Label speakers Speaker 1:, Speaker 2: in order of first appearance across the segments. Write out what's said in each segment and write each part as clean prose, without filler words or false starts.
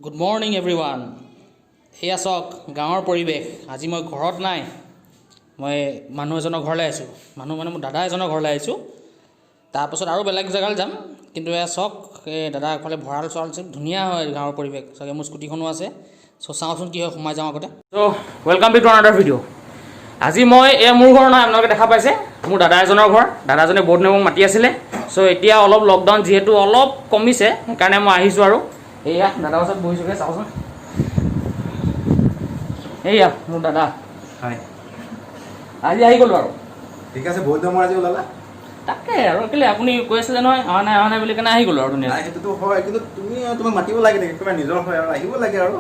Speaker 1: Good morning everyone. এয়া চাওক গাঁৱৰ পৰিৱেশ। আজি মই ঘৰত নাই, মই মানুহ এজনৰ ঘৰলৈ আহিছোঁ। মানুহ মানে মোৰ দাদা এজনৰ ঘৰলৈ আহিছোঁ। তাৰপাছত আৰু বেলেগ জেগালৈ যাম। কিন্তু এয়া চাওক, এই দাদা আগফালে ভঁৰাল চৰাল চব ধুনীয়া হয় গাঁৱৰ পৰিৱেশ। চাগে মোৰ স্কুটিখনো আছে। চ' চাওঁচোন কি হয়, সোমাই যাওঁ আগতে। So welcome to another video. আজি মই এয়া মোৰ ঘৰ নহয়, আপোনালোকে দেখা পাইছে মোৰ দাদা এজনৰ ঘৰ। দাদাজনে বহুত দিন মোক মাতি আছিলে। চ' এতিয়া অলপ লকডাউন যিহেতু অলপ কমিছে, সেইকাৰণে মই আহিছোঁ। আৰু এয়া দাদাৰ ওচৰত বহিছোগৈ। চাওঁচোন, এইয়া মোৰ দাদা।
Speaker 2: হয়।
Speaker 1: আজি আহি গ'লোঁ আৰু।
Speaker 2: ঠিক আছে, বহুত দিনৰ মূৰত আজি ওলালা।
Speaker 1: তাকে আৰু কেলৈ আপুনি কৈ আছিলে নহয়, অহা নাই অহা নাই বুলি কাৰণে আহি গ'লোঁ আৰু ধুনীয়া।
Speaker 2: নাই, সেইটোতো হয়, কিন্তু তুমি তোমাক মাতিব লাগে নেকি? একেবাৰে নিজৰ হয় আৰু আহিব লাগে আৰু।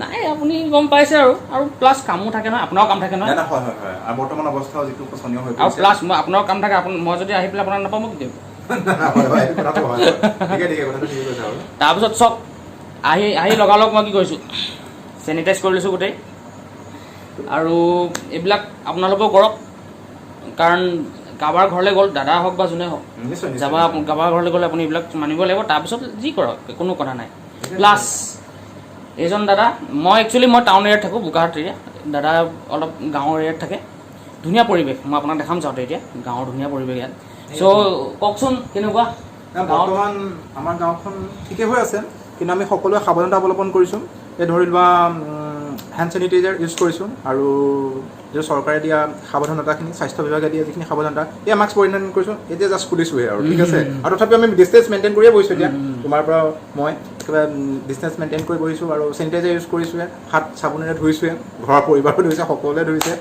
Speaker 1: নাই, আপুনি গম পাইছে আৰু প্লাছ কামো থাকে নহয়, আপোনাৰো কাম থাকে নহয়।
Speaker 2: নাই নাই, হয় হয় হয় আৰু বৰ্তমান অৱস্থাও যিটো শোচনীয় হৈ
Speaker 1: আৰু
Speaker 2: পৰিছে।
Speaker 1: প্লাছ মই আপোনাৰো কাম থাকে। আপুনি মই যদি আহি পেলাই আপোনাক নাপাওঁ, মোক দিব।
Speaker 2: হয় হয়, সেইটো কথাটো হয় হয়। ঠিকে ঠিকে, কথাটো ঠিকে কৈছা আৰু।
Speaker 1: তাৰপিছত চাওক, আহি আহি লগালগ মই কি কৰিছোঁ, চেনিটাইজ কৰি লৈছোঁ গোটেই। আৰু এইবিলাক আপোনালোকেও কৰক, কাৰণ কাৰোবাৰ ঘৰলৈ গ'ল, দাদা হওক বা যোনে হওক,
Speaker 2: নিশ্চয় নিশ্চয়
Speaker 1: যাবা কাৰোবাৰ ঘৰলৈ গ'লে আপুনি এইবিলাক মানিব লাগিব। তাৰপিছত যি কৰক, কোনো কথা নাই। প্লাছ এইজন দাদা, মই একচুৱেলি মই টাউন এৰিয়াত থাকোঁ, বোকাখাত এৰিয়া। দাদা অলপ গাঁৱৰ এৰিয়াত থাকে। ধুনীয়া পৰিৱেশ, মই আপোনাক দেখাম যাওঁতে। এতিয়া গাঁৱৰ ধুনীয়া পৰিৱেশ ইয়াত। চ' কওকচোন কেনেকুৱা
Speaker 2: নাই,
Speaker 1: গাঁৱত?
Speaker 2: বৰ্তমান আমাৰ গাঁওখন ঠিকে হৈ আছে, কিন্তু আমি সকলোৱে সাৱধানতা অৱলম্বন কৰিছোঁ। এই ধৰি লোৱা হেণ্ড চেনিটাইজাৰ ইউজ কৰিছোঁ আৰু যিটো চৰকাৰে দিয়া সাৱধানতাখিনি, স্বাস্থ্য বিভাগে দিয়া যিখিনি সাৱধানতা, এই মাস্ক পৰিধান কৰিছোঁ। এতিয়া জাষ্ট খুলিছোঁহে আৰু, ঠিক আছে। আৰু তথাপিও আমি ডিষ্টেঞ্চ মেইনটেইন কৰিয়ে বহিছোঁ। এতিয়া তোমাৰ পৰা মই একেবাৰে ডিষ্টেঞ্চ মেইনটেইন কৰি বহিছোঁ আৰু চেনিটাইজাৰ ইউজ কৰিছোঁৱে, হাত চাবোনেৰে ধুইছোঁৱে, ঘৰৰ পৰিবাৰো ধুইছে, সকলোৱে ধুইছে।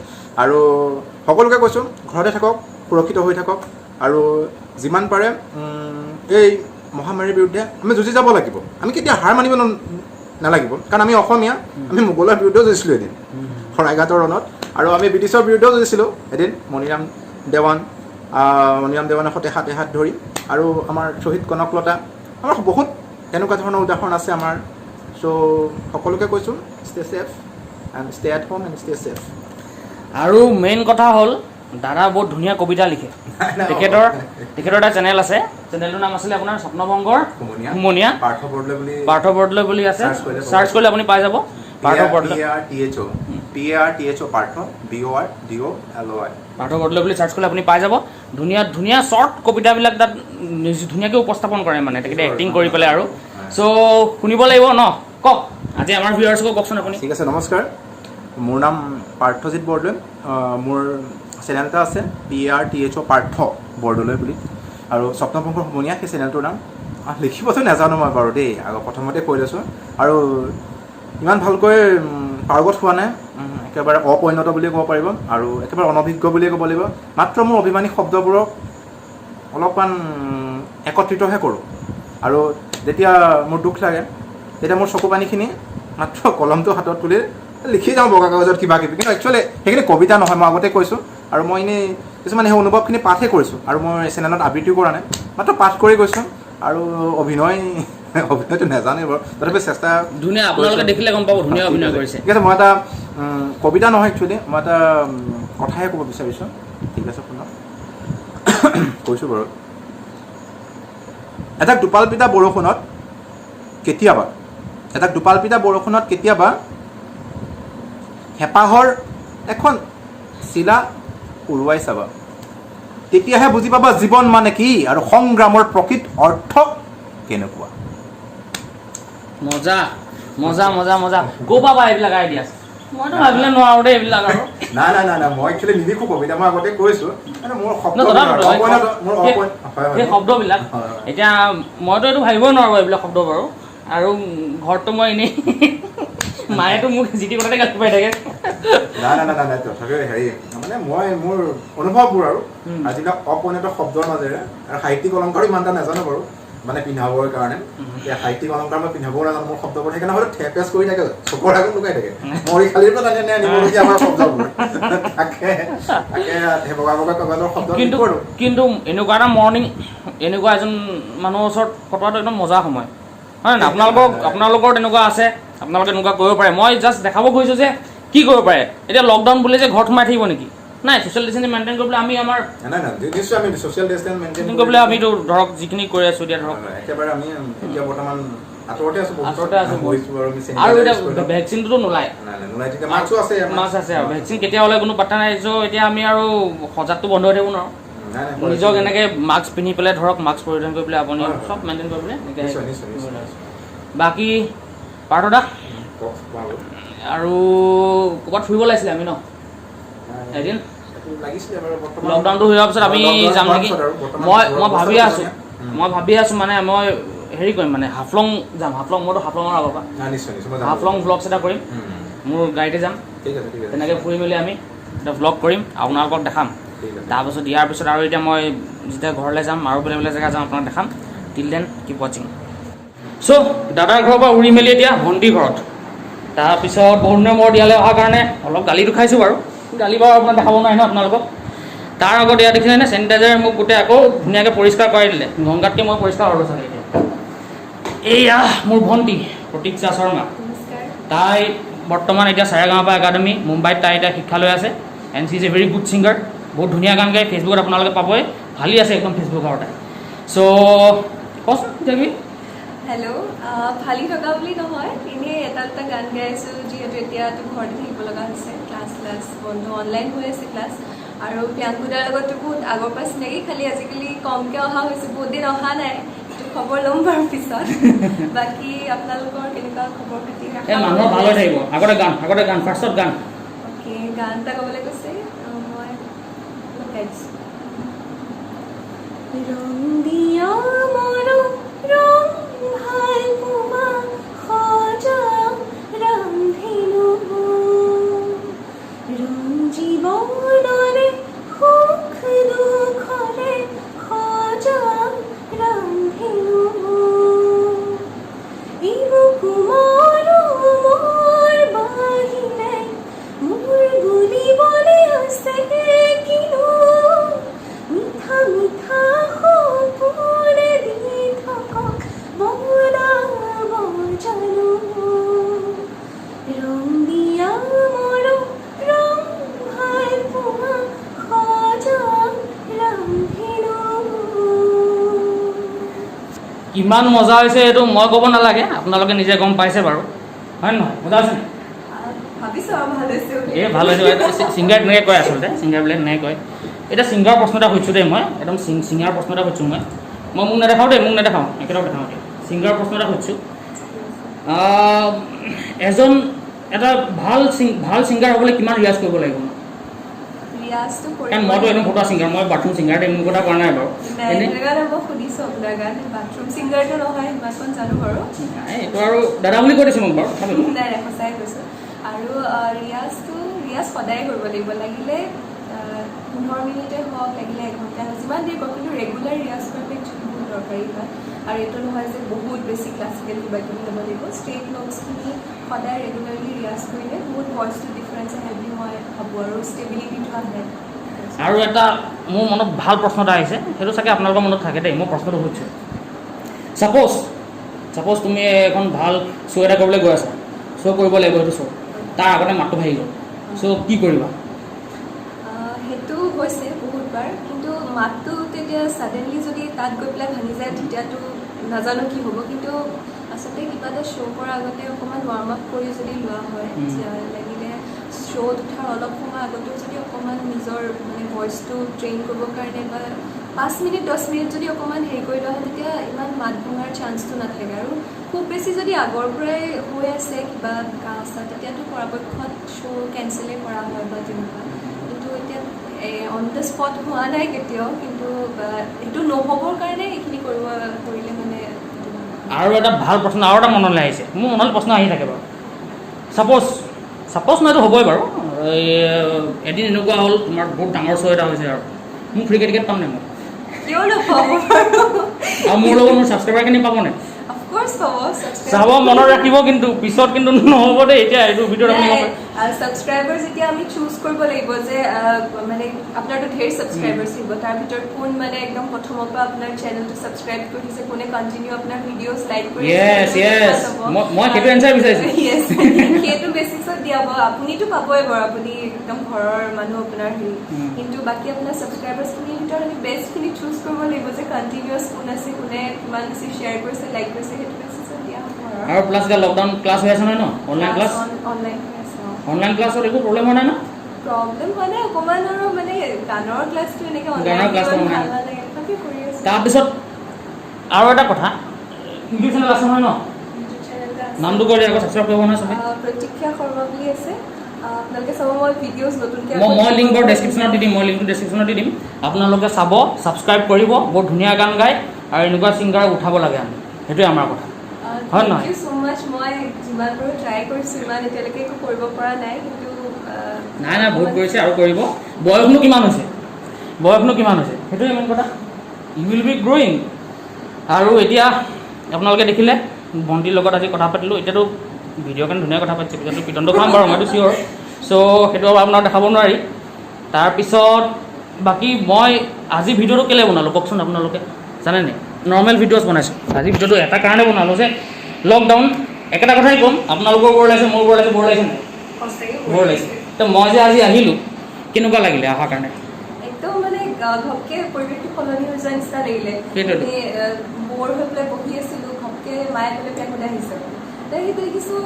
Speaker 2: আৰু সকলোকে কৈছোঁ, ঘৰতে থাকক, সুৰক্ষিত হৈ থাকক আৰু যিমান পাৰে এই মহামাৰীৰ বিৰুদ্ধে আমি যুঁজি যাব লাগিব। আমি কেতিয়া হাৰ মানিব নালাগিব, কাৰণ আমি অসমীয়া। আমি মোগলৰ বিৰুদ্ধেও যুঁজিছিলোঁ এদিন শৰাইঘাটৰ ৰণত আৰু আমি ব্ৰিটিছৰ বিৰুদ্ধেও যুঁজিছিলোঁ এদিন মণিৰাম দেৱানৰ সৈতে হাতে হাত ধৰি। আৰু আমাৰ শ্বহীদ কনকলতা, আমাৰ বহুত তেনেকুৱা ধৰণৰ উদাহৰণ আছে আমাৰ। চ' সকলোকে কৈছোঁ, stay safe and stay at home and stay safe.
Speaker 1: আৰু মেইন কথা হ'ল, দাদা বহুত ধুনীয়া কবিতা লিখে। তেখেতৰ এটা চেনেল আছে। চেনেলটোৰ নাম আছিলে আপোনাৰ স্বপ্নভংগৰ
Speaker 2: হুমুনিয়া।
Speaker 1: হুমুনিয়া।
Speaker 2: পাৰ্থ বৰদলৈ বুলি।
Speaker 1: পাৰ্থ বৰদলৈ বুলি আছে।
Speaker 2: Search কৰিলে পাব।
Speaker 1: চাৰ্চ কৰিলে আপুনি পাই যাব Partha Bordoloi.
Speaker 2: PARTHO, PARTHO, Partha BORDOLOI.
Speaker 1: Partha Bordoloi বুলি চাৰ্চ কৰিলে আপুনি পাই যাব। ধুনীয়া ধুনীয়া শ্বৰ্ট কবিতাবিলাক তাত ধুনীয়াকৈ উপস্থাপন কৰে, মানে তেখেতে এক্টিং কৰি পেলাই। আৰু চ' শুনিব লাগিব ন। কওক, আজি আমাৰ ভিউৱাৰ্ছকো কওকচোন আপুনি।
Speaker 2: ঠিক আছে, নমস্কাৰ। মোৰ নাম পাৰ্থজিত বৰদলৈ। মোৰ চেনেল এটা আছে, PARTHO Partha Bordoloi বুলি আৰু স্বপ্নভংগৰ হুমুনিয়া সেই চেনেলটোৰ নাম। লিখিবতো নাজানো মই বাৰু দেই, আগৰ প্ৰথমতে কৈ লৈছোঁ। আৰু ইমান ভালকৈ পাৰ্গত হোৱা নাই, একেবাৰে অপৰিণত বুলিয়ে ক'ব পাৰিব আৰু একেবাৰে অনভিজ্ঞ বুলিয়ে ক'ব লাগিব। মাত্ৰ মোৰ অভিমানী শব্দবোৰক অলপমান একত্ৰিতহে কৰোঁ আৰু যেতিয়া মোৰ দুখ লাগে, তেতিয়া মোৰ চকু পানীখিনি মাত্ৰ কলমটো হাতত তুলি লিখি যাওঁ বগা কাগজত কিবা কিবি। কিন্তু একচুৱেলি সেইখিনি কবিতা নহয়, মই আগতে কৈছোঁ। আৰু মই এনেই কিছুমান সেই অনুভৱখিনি পাঠহে কৰিছোঁ আৰু মই চেনেলত আবৃত্তিও কৰা নাই, মাত্ৰ পাঠ কৰি গৈছোঁ। আৰু অভিনয়টো নাজানোৱে বাৰু, তথাপি চেষ্টা
Speaker 1: ধুনীয়া, আপোনালোকে দেখিলে গম পাব, ধুনীয়া অভিনয় কৰিছে।
Speaker 2: ঠিক আছে, মই এটা কবিতা নহয়, একচুৱেলি মই এটা কথাহে ক'ব বিচাৰিছোঁ। ঠিক আছে, শুনক, কৈছোঁ বাৰু। এজাক দোপালপিটা বৰষুণত কেতিয়াবা, এজাক দোপালপিটা বৰষুণত কেতিয়াবা হেঁপাহৰ এখন চিলা উৰুৱাই চাবা, তেতিয়াহে বুজি পাবা জীৱন মানে কি আৰু সংগ্ৰামৰ প্ৰকৃত অৰ্থ কেনেকুৱা।
Speaker 1: মজা মজা মজা মজা। ক'ৰ পৰা পায় এইবিলাক আইডিয়া? মইতো ভাবিলে নোৱাৰো দেই এইবিলাক আৰু।
Speaker 2: নাই নাই নাই নাই, মই একচুৱেলি নিলিখো কবিতা, মই আগতে কৈছোঁ। মানে মোৰ শব্দ
Speaker 1: ন, তথাপিতো
Speaker 2: মোৰ হয়।
Speaker 1: সেই শব্দবিলাক
Speaker 2: হয়।
Speaker 1: এতিয়া মইতো এইটো ভাবিবই নোৱাৰো এইবিলাক শব্দ বাৰু। আৰু ঘৰততো মই এনেই মায়েতো মোক যি টি কথাতে গালি পাৰি থাকে।
Speaker 2: নাই নাই নাই নাই, তথাপিও হেৰি, মানে মই মোৰ অনুভৱবোৰ আৰু আৰু যিবিলাক অপৰিণত শব্দৰ মাজেৰে আৰু সাহিত্যিক অলংকাৰো ইমান এটা নাজানো বাৰু, মানে পিন্ধাবৰ কাৰণে এতিয়া সাহিত্যিক অলংকাৰ মই পিন্ধাবও নাজানো মোৰ শব্দবোৰ। সেইকাৰণে হয়তো থেপেচ কৰি থাকে, চকুৰ আগত লুকাই থাকে, মৰি খালিৰ পৰা টানি আনিবলগীয়া আমাৰ শব্দবোৰ। তাকে তাকে সেই বগা বগা কাগজৰ শব্দ
Speaker 1: কিন্তু
Speaker 2: লিখোঁ আৰু।
Speaker 1: কিন্তু এনেকুৱা এটা মৰ্ণিং এনেকুৱা এজন মানুহৰ ওচৰত কটোৱাটো একদম মজা সময় হয় নাই? আপোনালোকৰ তেনেকুৱা আছে, আপোনালোকে তেনেকুৱা কৰিব পাৰে। মই জাষ্ট দেখাব খুজিছোঁ যে কি কৰিব পাৰে। এতিয়া লকডাউন বুলি যে ঘৰত সোমাই থাকিব নেকি? নাই, ছ'চিয়েল ডিষ্টেঞ্চিং মেইনটেইন কৰিবলৈ আমি আমাৰ
Speaker 2: নাই নাই, নিশ্চয় আমি ছ'চিয়েল ডিষ্টেঞ্চ মেইনটেইন
Speaker 1: কৰিবলৈ আমিতো ধৰক যিখিনি কৰি আছোঁ এতিয়া ধৰক।
Speaker 2: একেবাৰে আমি এতিয়া বৰ্তমান আঁতৰতে আছো বহুত।
Speaker 1: আঁতৰতে আছো বহুত।
Speaker 2: বহিছো বাৰু, আমি
Speaker 1: আৰু
Speaker 2: sanitizer
Speaker 1: এতিয়া
Speaker 2: use কৰি লওঁ।
Speaker 1: ভেকচিনটোতো নোলায়।
Speaker 2: নাই নাই, নোলাই, তেতিয়া মাস্কো আছে আমাৰ।
Speaker 1: মাস্ক আছে আৰু ভেকচিন কেতিয়া ওলাই কোনো পাত্তা নাই। চ' এতিয়া আমি আৰু সজাগটো বন্ধ হৈ থাকিব নোৱাৰোঁ।
Speaker 2: নাই নাই।
Speaker 1: নিজক এনেকৈ মাস্ক পিন্ধি পেলাই, ধৰক মাস্ক পৰিধান কৰি পেলাই আপুনি
Speaker 2: হয়, হয়।
Speaker 1: চব মেইনটেইন কৰি পেলাই এনেকৈ।
Speaker 2: নিশ্চয়, নিশ্চয়, নিশ্চয়।
Speaker 1: বাকী পাৰ্থদা,
Speaker 2: কওক, বাৰু।
Speaker 1: আৰু ক'ৰবাত ফুৰিব লাগিছিলে আমি ন
Speaker 2: নাই,
Speaker 1: এদিন?
Speaker 2: সেইটো লাগিছিলে বাৰু, বৰ্তমান
Speaker 1: লকডাউনটো হৈ যোৱাৰ পিছত আমি
Speaker 2: লকডাউন
Speaker 1: যাম
Speaker 2: হোৱাৰ
Speaker 1: নেকি?
Speaker 2: পিছত আৰু বৰ্তমান
Speaker 1: মই
Speaker 2: ঘৰৰ
Speaker 1: মই ভাবি
Speaker 2: অৱস্থাটো
Speaker 1: আছোঁ।
Speaker 2: ধুনীয়া।
Speaker 1: মই ভাবি আছোঁ, মানে মই হেৰি কৰিম, মানে হাফলং যাম, হাফলং। মইতো হাফলঙৰ আগৰ পৰা।
Speaker 2: নাই, নিশ্চয় নিশ্চয়, মই যাম।
Speaker 1: হাফলং ভ্লগছ এটা কৰিম। মোৰ গাড়ীতে যাম।
Speaker 2: ঠিক আছে, ঠিক আছে।
Speaker 1: তেনেকৈ ফুৰি মেলি আমি এটা ভ্লগ কৰিম, আপোনালোকক দেখাম।
Speaker 2: ঠিক আছে।
Speaker 1: তাৰপাছত ইয়াৰ পিছত আৰু এতিয়া মই যেতিয়া ঘৰলৈ যাম আৰু বেলেগ বেলেগ জেগা যাম, আপোনাক দেখাম। Till then keep watching. So দাদাৰ ঘৰৰ পৰা উৰি মেলি এতিয়া ভণ্টিৰ ঘৰত। তাৰপিছত বহুত দিনৰ মূৰত ইয়ালৈ অহাৰ কাৰণে অলপ গালিটো খাইছোঁ বাৰু। গালি বাৰু আপোনাক দেখাব নোৱাৰি ন আপোনালোকক। তাৰ আগত ইয়াত দেখিছেনে, চেনিটাইজাৰ মোক গোটেই আকৌ ধুনীয়াকৈ পৰিষ্কাৰ কৰাই দিলে। গংগাতকৈ মই পৰিষ্কাৰ হ'লোঁ চাগে এতিয়া। এইয়া মোৰ ভণ্টি প্ৰতীক্ষা শৰ্মা।
Speaker 3: নমস্কাৰ।
Speaker 1: তাই বৰ্তমান এতিয়া চাৰেগামাপা একাডেমি, মুম্বাইত তাই এতিয়া শিক্ষা লৈ আছে and she is a very good singer. বহুত ধুনীয়া গান গায়। ফেচবুকত আপোনালোকে পাবই, ভালেই আছে একদম ফেচবুক আৰু তাই। চ' কচোন যাবি।
Speaker 3: হেল্ল'। ফালি থকা বুলি নহয়, এনেই এটা দুটা গান গাই আছোঁ, যিহেতু এতিয়াতো ঘৰতে থাকিব লগা হৈছে, ক্লাছ ক্লাছ বন্ধ, অনলাইন হৈ আছে ক্লাছ। আৰু প্ৰিয়াংকুদাৰ লগততো বহুত আগৰ পৰা চিনাকি, খালি আজিকালি কমকৈ অহা হৈছে, বহুত দিন অহা নাই। তো খবৰ ল'ম বাৰু পিছত। বাকী আপোনালোকৰ কেনেকুৱা খবৰ খাতি?
Speaker 1: এই মানুহৰ ভাল হৈ থাকিব। আগতে গান, আগতে গান, ফাৰ্ষ্টত গান।
Speaker 3: অ'কে, গান এটা গাবলৈ কৈছে। মই অলপ গাই দিছোঁ। ৰং দিয়া মৰম, ৰং ভাল পোৱা সজা ৰামধেনু, ৰং জীৱনৰে সুখ দুখৰে সজা ৰামধেনু। ইবুকু মৰমৰ বাহিৰে মোৰ বুলিবলে আছে কিনো? মিঠা মিঠা সপোনে দি থাকক বনাব জানো। ৰং দিয়া মৰম, ৰং ভাল পোৱা সজা ৰামধেনু।
Speaker 1: কিমান মজা হৈছে এইটো মই ক'ব নালাগে, আপোনালোকে নিজে গম পাইছে বাৰু, হয় নহয়? মজা হৈছে নাই?
Speaker 3: ভাবিছোঁ আৰু ভাল হৈছে বুলি।
Speaker 1: এই ভাল হৈছে। ছিংগাৰ তেনেকৈ কয়, আচলতে ছিংগাৰবিলাক তেনেকৈ কয়। এতিয়া ছিংগাৰ প্ৰশ্ন এটা সুধিছোঁ দেই মই, একদম ছিংগাৰ প্ৰশ্ন এটা সুধিছোঁ মই। মই মোক নেদেখাওঁ দেই, মোক নেদেখাওঁ, একেটাও দেখাওঁ। এতিয়া ছিংগাৰ প্ৰশ্ন এটা সুধিছোঁ। এজন এটা ভাল ছিংগাৰ হ'বলৈ কিমান ৰিয়াজ কৰিব লাগিব?
Speaker 3: ৰিয়াজটো কৰিব।
Speaker 1: কাৰণ মইতো একদম ফটোৱা ছিংগাৰ, মই বাথৰুম ছিংগাৰ দেই, মোৰ কথা কোৱা নাই বাৰু।
Speaker 3: নাই।
Speaker 1: এনেই
Speaker 3: তেনেকুৱা নহয়, মই সুধিছোঁ আপোনাৰ গান, বাথৰুম ছিংগাৰটো নহয়, সিমানকণ জানো বাৰু।
Speaker 1: নাই, এইটো আৰু দাদা বুলি কৈ দিছোঁ মোক বাৰু, তথাপিতো।
Speaker 3: নাই নাই, সঁচাই কৈছোঁ। আৰু ৰিয়াজ সদায় কৰিব লাগিব, লাগিলে 15 মিনিটে হওক, লাগিলে এঘণ্টা হওক, যিমান দেৰি কৰক, কিন্তু ৰেগুলাৰ ৰিয়াজ কৰাটো একচুৱেলি বহুত দৰকাৰী হয়। আৰু এইটো নহয় যে বহুত বেছি ক্লাছিকেল কিবা কিবি ল'ব লাগিব। ষ্ট্ৰেইট নোটছখিনি সদায় ৰেগুলাৰলি ৰিয়াজ কৰিলে বহুত ভইচটো ডিফাৰেঞ্চ আহে বুলি মই ভাবোঁ আৰু ষ্টেবিলিটিটো আহে।
Speaker 1: আৰু এটা মোৰ মনত ভাল প্ৰশ্ন এটা আহিছে, সেইটো চাগে আপোনালোকৰ মনত থাকে দেই। মই প্ৰশ্নটো সুধিছোঁ, ছাপ'জ তুমি এখন ভাল শ্ব' এটা কৰিবলৈ গৈ আছা, শ্ব' কৰিব লাগিব, সেইটো শ্ব' তাৰ আগতে মাতটো ভাগি গ'ল, চ' কি কৰিবা?
Speaker 3: সেইটো হৈছে বহুতবাৰ, কিন্তু মাতটো তেতিয়া ছাডেনলি যদি তাত গৈ পেলাই ভাঙি যায়, তেতিয়াতো নাজানো কি হ'ব। কিন্তু আচলতে কিবা এটা শ্ব' কৰাৰ আগতে অকণমান ৱাৰ্ম আপ কৰি যদি লোৱা হয়, লাগিলে শ্ব'ত উঠাৰ অলপ সময় আগতেও যদি অকণমান নিজৰ মানে ভইচটো ট্ৰেইন কৰিবৰ কাৰণে বা 5 মিনিট 10 মিনিট যদি অকণমান হেৰি কৰি লোৱা হয়, তেতিয়া ইমান মাত ভঙাৰ চান্সটো নাথাকে। আৰু খুব বেছি যদি আগৰ পৰাই হৈ আছে কিবা কাহ চাহ, তেতিয়াতো পৰাপক্ষত শ্ব' কেঞ্চেলেই কৰা হয় বা তেনেকুৱা। কিন্তু এতিয়া অন the spot হোৱা নাই কেতিয়াও, কিন্তু সেইটো নহ'বৰ কাৰণে এইখিনি কৰিলে মানে সেইটো নহয়।
Speaker 1: আৰু এটা ভাল প্ৰশ্ন আৰু এটা মনলৈ আহিছে মোৰ। মনলৈ প্ৰশ্ন আহি থাকে বাৰু। ছাপ'জ নহয়, এইটো হ'বই বাৰু। এই, এদিন এনেকুৱা হ'ল, তোমাৰ বহুত ডাঙৰ শ্ব' এটা হৈছে আৰু মোক ফ্ৰীকে টিকেট পাম নাই মই?
Speaker 3: কিয় নাপাব বাৰু?
Speaker 1: আৰু মোৰ লগত মোৰ ছাবস্ক্ৰাইবাৰখিনি পাব নাই?
Speaker 3: অফক'ৰ্চ পাব।
Speaker 1: চাব, মনত ৰাখিব কিন্তু, পিছত কিন্তু নহ'ব দেই। এতিয়া এইটো ভিডিঅ'ত আপুনি গম পাই-
Speaker 3: ছাবস্ক্ৰাইবাৰ যেতিয়া আমি চুজ কৰিব লাগিব যে মানে আপোনাৰতো ঢেৰ ছাবস্ক্ৰাইবাৰ্ছ থাকিব, তাৰ ভিতৰত কোন মানে একদম প্ৰথমৰ পৰা আপোনাৰ চেনেলটো ছাবস্ক্ৰাইব কৰি দিছে, কোনে কণ্টিনিউ আপোনাৰ ভিডিঅ'জ লাইক কৰি আছে, সেইটো দেখা যাব।
Speaker 1: মই সেইটো answer বিচাৰিছোঁ।
Speaker 3: Yes, সেইটো বেচিছত দিয়া হ'ব। আপুনিতো পাবই বাৰু, আপুনি একদম ঘৰৰ মানুহ আপোনাৰ হেৰি। কিন্তু বাকী আপোনাৰ ছাবস্ক্ৰাইবাৰ্ছখিনিৰ ভিতৰত আমি বেষ্টখিনি চুজ কৰিব লাগিব যে কণ্টিনিউৱাছ কোন আছে, কোনে কিমান বেছি শ্বেয়াৰ কৰিছে, লাইক কৰিছে, সেইটো বেচিছত দিয়া হ'ব।
Speaker 1: আৰু প্লাছ এতিয়া লকডাউন ক্লাছ হৈ আছে নহয় ন, অনলাইন ক্লাছ?
Speaker 3: অনলাইন হৈ আছে, অঁ।
Speaker 1: অনলাইন ক্লাছত একো প্ৰব্লেম হোৱা নাই ন?
Speaker 3: প্ৰব্লেম হোৱা নাই অকণমান, আৰু মানে গানৰ ক্লাছটো এনেকৈ
Speaker 1: গানৰ
Speaker 3: অনলাইন
Speaker 1: ক্লাছটো
Speaker 3: ভাল
Speaker 1: online।
Speaker 3: নালাগে, তথাপি কৰি আছোঁ।
Speaker 1: তাৰপিছত আৰু এটা কথা, ইউটিউব চেনেল আছে নহয় ন?
Speaker 3: ইউটিউব চেনেল এটা আছে।
Speaker 1: নামটো কৈ দিয়া আকৌ, ছাবস্ক্ৰাইব কৰিব নহয় চবে।
Speaker 3: প্ৰতীক্ষা শৰ্মা বুলি আছে। আপোনালোকে চাব, মই ভিডিঅ'জ নতুনকৈ
Speaker 1: মই লিংক বাৰু ডেছক্ৰিপশ্যনত দি দিম, মই লিংকটো ডেছক্ৰিপশ্যনত দি দিম। আপোনালোকে চাব, ছাবস্ক্ৰাইব কৰিব। বহুত ধুনীয়া গান গায় আৰু এনেকুৱা ছিংগাৰ উঠাব লাগে আমি, সেইটোৱে আমাৰ কথা হয়
Speaker 3: thank
Speaker 1: নহয়?
Speaker 3: You so মাছ। মই যিমান পাৰোঁ ট্ৰাই কৰিছোঁ, ইমান এতিয়ালৈকে একো কৰিব পৰা নাই, কিন্তু
Speaker 1: নাই নাই, বহুত কৰিছে আৰু কৰিব। বয়সনো কিমান হৈছে? বয়সনো কিমান হৈছে? সেইটোৱে মেইন কথা। You will be growing. আৰু এতিয়া আপোনালোকে দেখিলে, ভণ্টিৰ লগত আজি কথা পাতিলোঁ। এতিয়াতো ভিডিঅ' কাৰণে ধুনীয়া কথা পাতিছে, পিছতো পিটনটো খাম বাৰু, মইতো চিয়'ৰ। চ' সেইটো আৰু আপোনাক দেখাব নোৱাৰি। তাৰপিছত বাকী মই আজি ভিডিঅ'টো কেলৈ বনালোঁ কওকচোন আপোনালোকে জানেনে? নৰ্মেল ভিডিঅ'ছ বনাইছোঁ। আজি ভিডিঅ'টো এটা কাৰণে বনালোঁ যে লকডাউন, একেটা কথাই ক'ম, আপোনালোকৰ বৰ লাগিছে, মোৰ বৰ লাগিছে, বৰ লাগিছে নাই?
Speaker 3: সঁচাকৈ
Speaker 1: বৰ লাগিছে। তো মই যে আজি আহিলোঁ, কেনেকুৱা লাগিলে অহাৰ কাৰণে?
Speaker 3: একদম মানে ঘপকে পৰিৱেশটো সলনি হৈ যোৱা নিচিনা লাগিলে।
Speaker 1: সেইটোৱেতো।
Speaker 3: বৰ হৈ পেলাই বহি আছিলোঁ, ঘপকে মায়ে ক'লে পেহোতে আহিছে। সেই দেখিছোঁ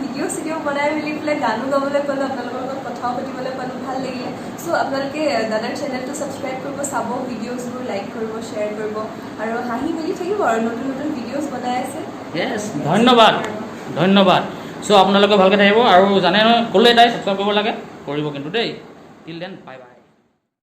Speaker 3: ভিডিঅ' চিডিঅ' বনাই মেলি পেলাই গানো গাবলৈ পালোঁ, আপোনালোকৰ লগত কথাও পাতিবলৈ পালোঁ, ভাল লাগিলে। চ' আপোনালোকে দাদাৰ চেনেলটো ছাবস্ক্ৰাইব কৰিব, চাব ভিডিঅ'জবোৰ, লাইক কৰিব, শ্বেয়াৰ কৰিব আৰু হাঁহি মেলি থাকিব আৰু নতুন নতুন ভিডিঅ'জ বনাই আছে।
Speaker 1: য়েছ, ধন্যবাদ, ধন্যবাদ। চ' আপোনালোকে ভালকৈ থাকিব আৰু জানে নহয়, ক'লে তাই ছাবস্ক্ৰাইব কৰিব লাগে, কৰিব কিন্তু দেই। Till then, bye bye.